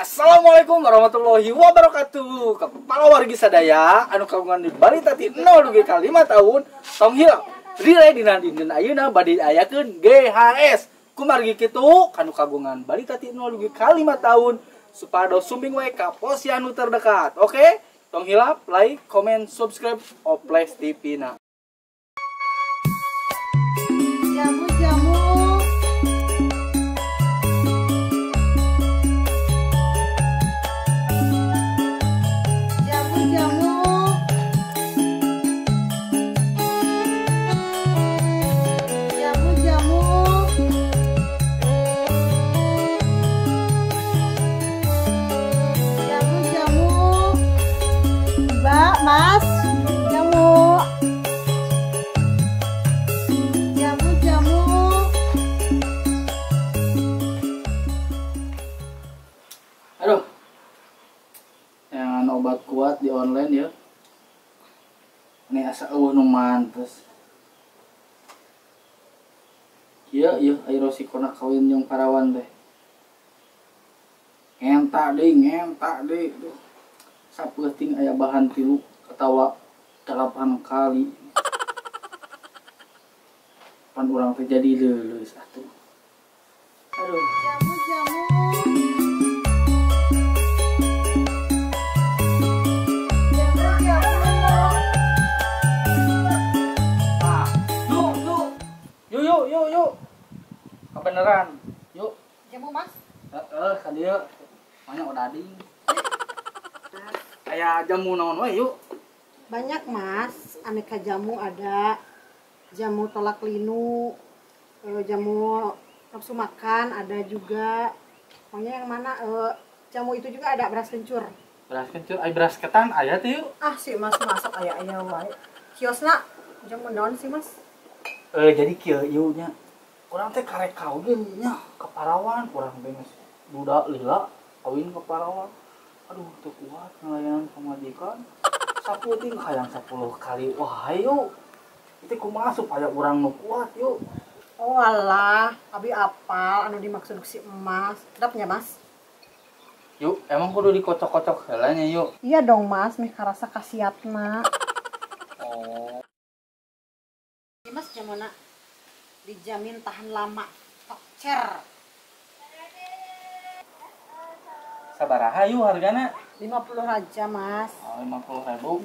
Assalamualaikum warahmatullahi wabarakatuh. Kepala wargi sadaya anu kagungan di balita ti 0 dugi ka 5 tahun tong hilap. Rilai dina dinten ayeuna bade diayakeun GHS. Kumargi kitu kanu kagungan balita ti 0 dugi ka 5 tahun supados sumping wae ka posyandu terdekat. Oke? Tong hilap like, comment, subscribe Oples TV na. Jamu-jamu. Jamu-jamu. Jamu-jamu. Jamu-jamu. Mbak, Mas, jamu. Jamu-jamu. Aduh. Yang obat kuat di online ya. Ini asa eueuh nu mantes. Ieu ieu aya rosikona kawin jeung parawan teh. Ngentak deui. Duh. Sapeuting aya bahan 3 ketawa 8 kali. Pan urang teh jadi leuleus atuh. Aduh. Jamu-jamu. Ah, yuk, yuk. Yuk, yuk, yuk, yuk. Kebeneran. Yuk. Jamu, Mas. Heeh, ka dieu. Banyak odading. Aya jamu naon we yuk? Banyak, Mas. Aneka jamu ada. Jamu tolak linu, jamu nafsu makan ada juga. Pokoknya yang mana jamu itu juga ada beras kencur. Beras kencur, ai beras ketan aya teh yuk. Ah, si Mas masak aya-aya wae. Kiosna jamu naon sih, Mas? Jadi kieu ieu nya. Urang teh karek kawin nya ka parawan, urang teh geus duda lila kawin ka parawan. Aduh, teu kuat ngalayanan pamajikan. Sapeuting hayang 10 kali wae yuk. Itu kumaha supaya urang nu kuat yuk. Oh alah, abi apal anu dimaksud si Emas. Sedapnya, Mas? Yuk, emang kudu dikocok-kocok heula nya yuk. Iya dong, Mas, meh karasa khasiatna. Oh. Ini Mas jamuna dijamin tahan lama, tokcer. Sabaraha yuk hargana? 50 aja, Mas. Oh, 50.000.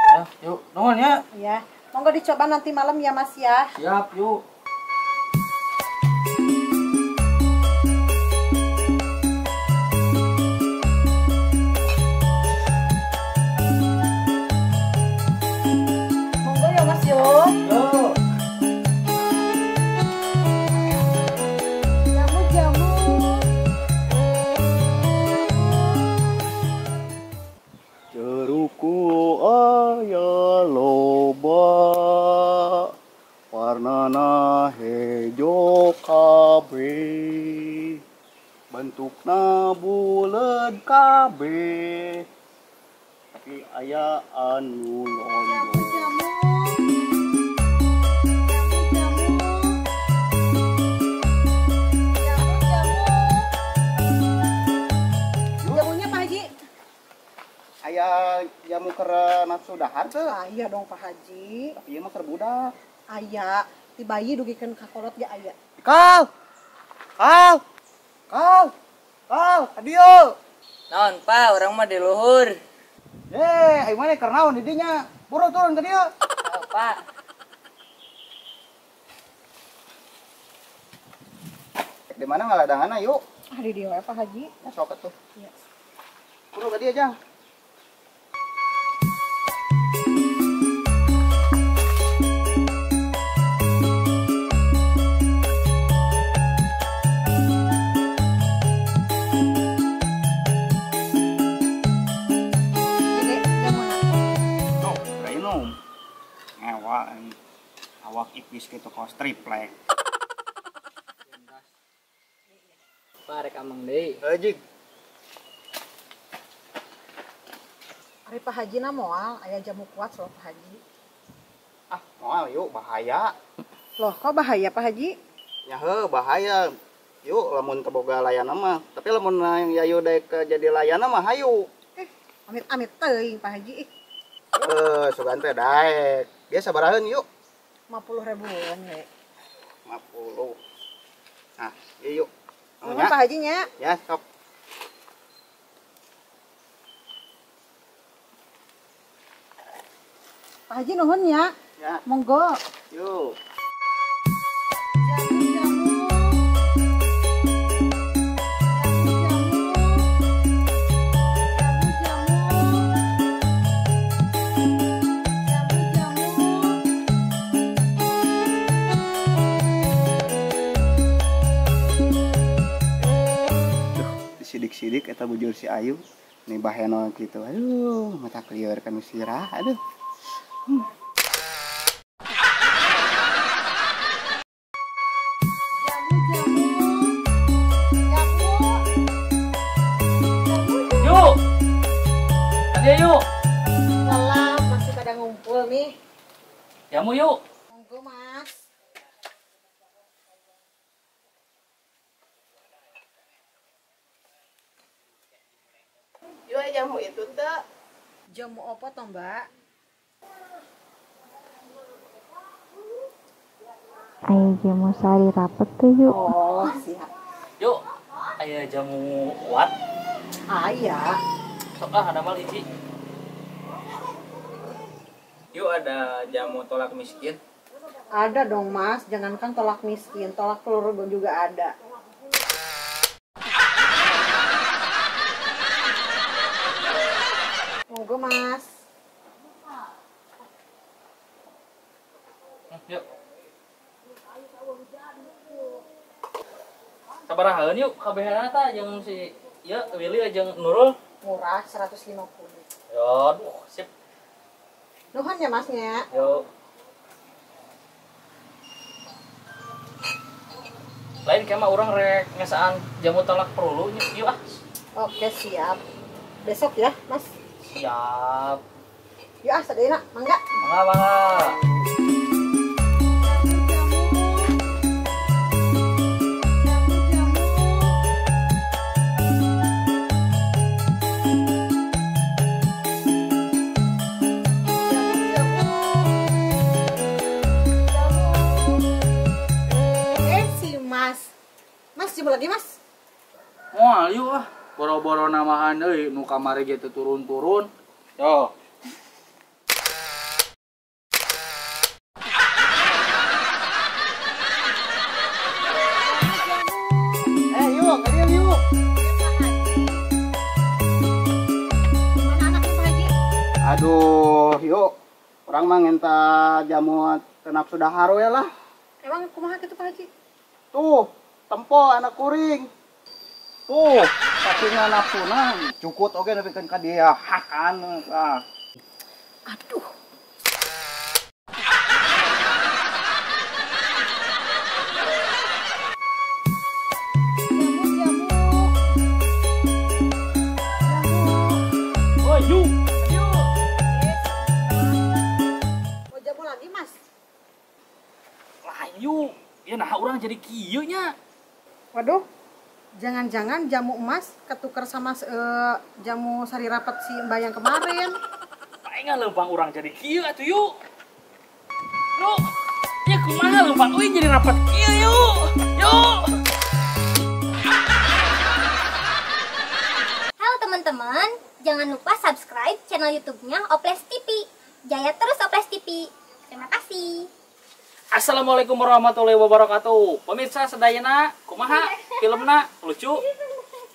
Ya, yuk, nuhun ya. Iya. Monggo dicoba nanti malam ya, Mas ya. Siap, yuk. Monggo ya, Mas yo. Yuk. Jamu-jamu. Ceruku aya loba warnana hejo kabeh bentukna buleud kabeh tapi aya anu lonjong. Jamu-jamu. Jamu-jamu. Jamu-jamu. Jamunya Pak Haji? Aya jamu keur nafsu dahar teu? Aya dong Pak Haji. Tapi ieu mah keur budak. Aya, ti bayi dugikeun ka kolot ge aya. Kal. Kal. Kal. Kal, ka dieu. Naon, Pak, urang mah di luhur. Ye, ai maneh keur naon di dinya? Buru turun ka dieu. Oh, Pak. Di mana ngaladanganna yuk? Ah, di dieu we Pak Haji. Ya sok atuh. Iya. Buru ka dieu, Jang. Gede jamuna. Tuh, minum. Ngewa awak ipis gitu kos triplek. Pak, rek ameng deui. Jig. Ari Pak Haji na moal aya jamu kuat loh Pak Haji. Ah, moal yuk bahaya. Loh, kok bahaya Pak Haji? Ya heuh, bahaya. Yuk lamun teu boga layana mah, tapi lamun Yayu daek jadi layana mah hayu. Amit-amit teuing Pak Haji ih. Sugan teh daek. Biasa sabaraheun yuk? 50 ribuan we. 50. Nah, ieu yuk. Nuhun Pak Haji nya. Ya, sok. Pak Haji nuhun ya. Ya. Monggo. Yuk. Sidik-sidik eta bujur si Ayu nih baheno gitu, aduh mata lieur kan sirah, aduh. Jamu. Yuk, ada yuk. Walah, masih pada ngumpul nih. Jamu yuk. Monggo Mas. Yuk jamu itu teh. Jamu apa toh Mbak? Ayo jamu sari rapet tuh yuk. Oh siap. Yuk, ayo jamu wat. Ah iya. Sok ah ada mal hiji. Yuk ada jamu tolak miskin. Ada dong Mas, jangankan tolak miskin, tolak telur juga ada. Monggo Mas. Yuk. Sabarahaeun yuk kabehana tah jeung si ieu Willy jeung Nurul. Murah 150. Ya aduh, sip. Nuhun ya Masnya. Yuk. Lain kemah urang rek ngesaan jamu tolak perlu yuk ah. Oke, siap. Besok ya, Mas. Siap. Yuk ah, sadayana, mangga. Mangga, mangga. Si Mas. Mas, jempol lagi, Mas. Moal yuk ah. Boro-boro namahan euy nu kamari ge teu turun-turun. Yo. Yuk, kadieu yuk. Gimana anaknya Pak Haji? Aduh, yuk. Urang mah ngenta jamu teu nafsu dahar we lah. Emang kumaha kitu Pak Haji? Tuh, tempo anak kuring. Tuh, saking nafsuna cukut oge nepikeun ka dia hakan ah. Aduh. Jamu, jamu. Jamu. Oh, yuk. Yuk. Mau jamu lagi, Mas? Lah, yuk. Ya nah urang jadi kieu nya. Waduh. Jangan-jangan jamu emas ketukar sama jamu sari rapat si Mbak yang kemarin. Palingan leumpang urang jadi kieu atuh yuk. Yuk. Ya kumaha leumpang euy jadi rapat kieu yuk. Yuk. Halo teman-teman, jangan lupa subscribe channel YouTube-nya Oples TV. Jaya terus Oples TV. Terima kasih. Assalamualaikum warahmatullahi wabarakatuh. Pemirsa sadayana, kumaha filmna lucu,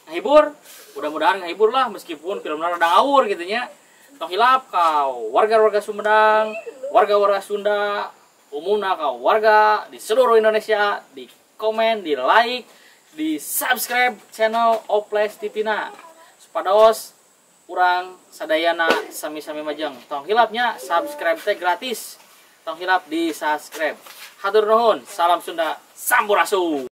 ngahibur. Mudah-mudahan ngahibur lah meskipun filmna rada ngawur gitu nya. Tong hilap kau warga-warga Sumedang, warga-warga Sunda, umumna kau warga di seluruh Indonesia, di komen, di like, di subscribe channel Oples TV na. Supados urang sadayana sami-sami majeng. Tong hilapnya subscribe teh gratis. Tong hilap di subscribe. Hatur nuhun, salam Sunda, sampurasun.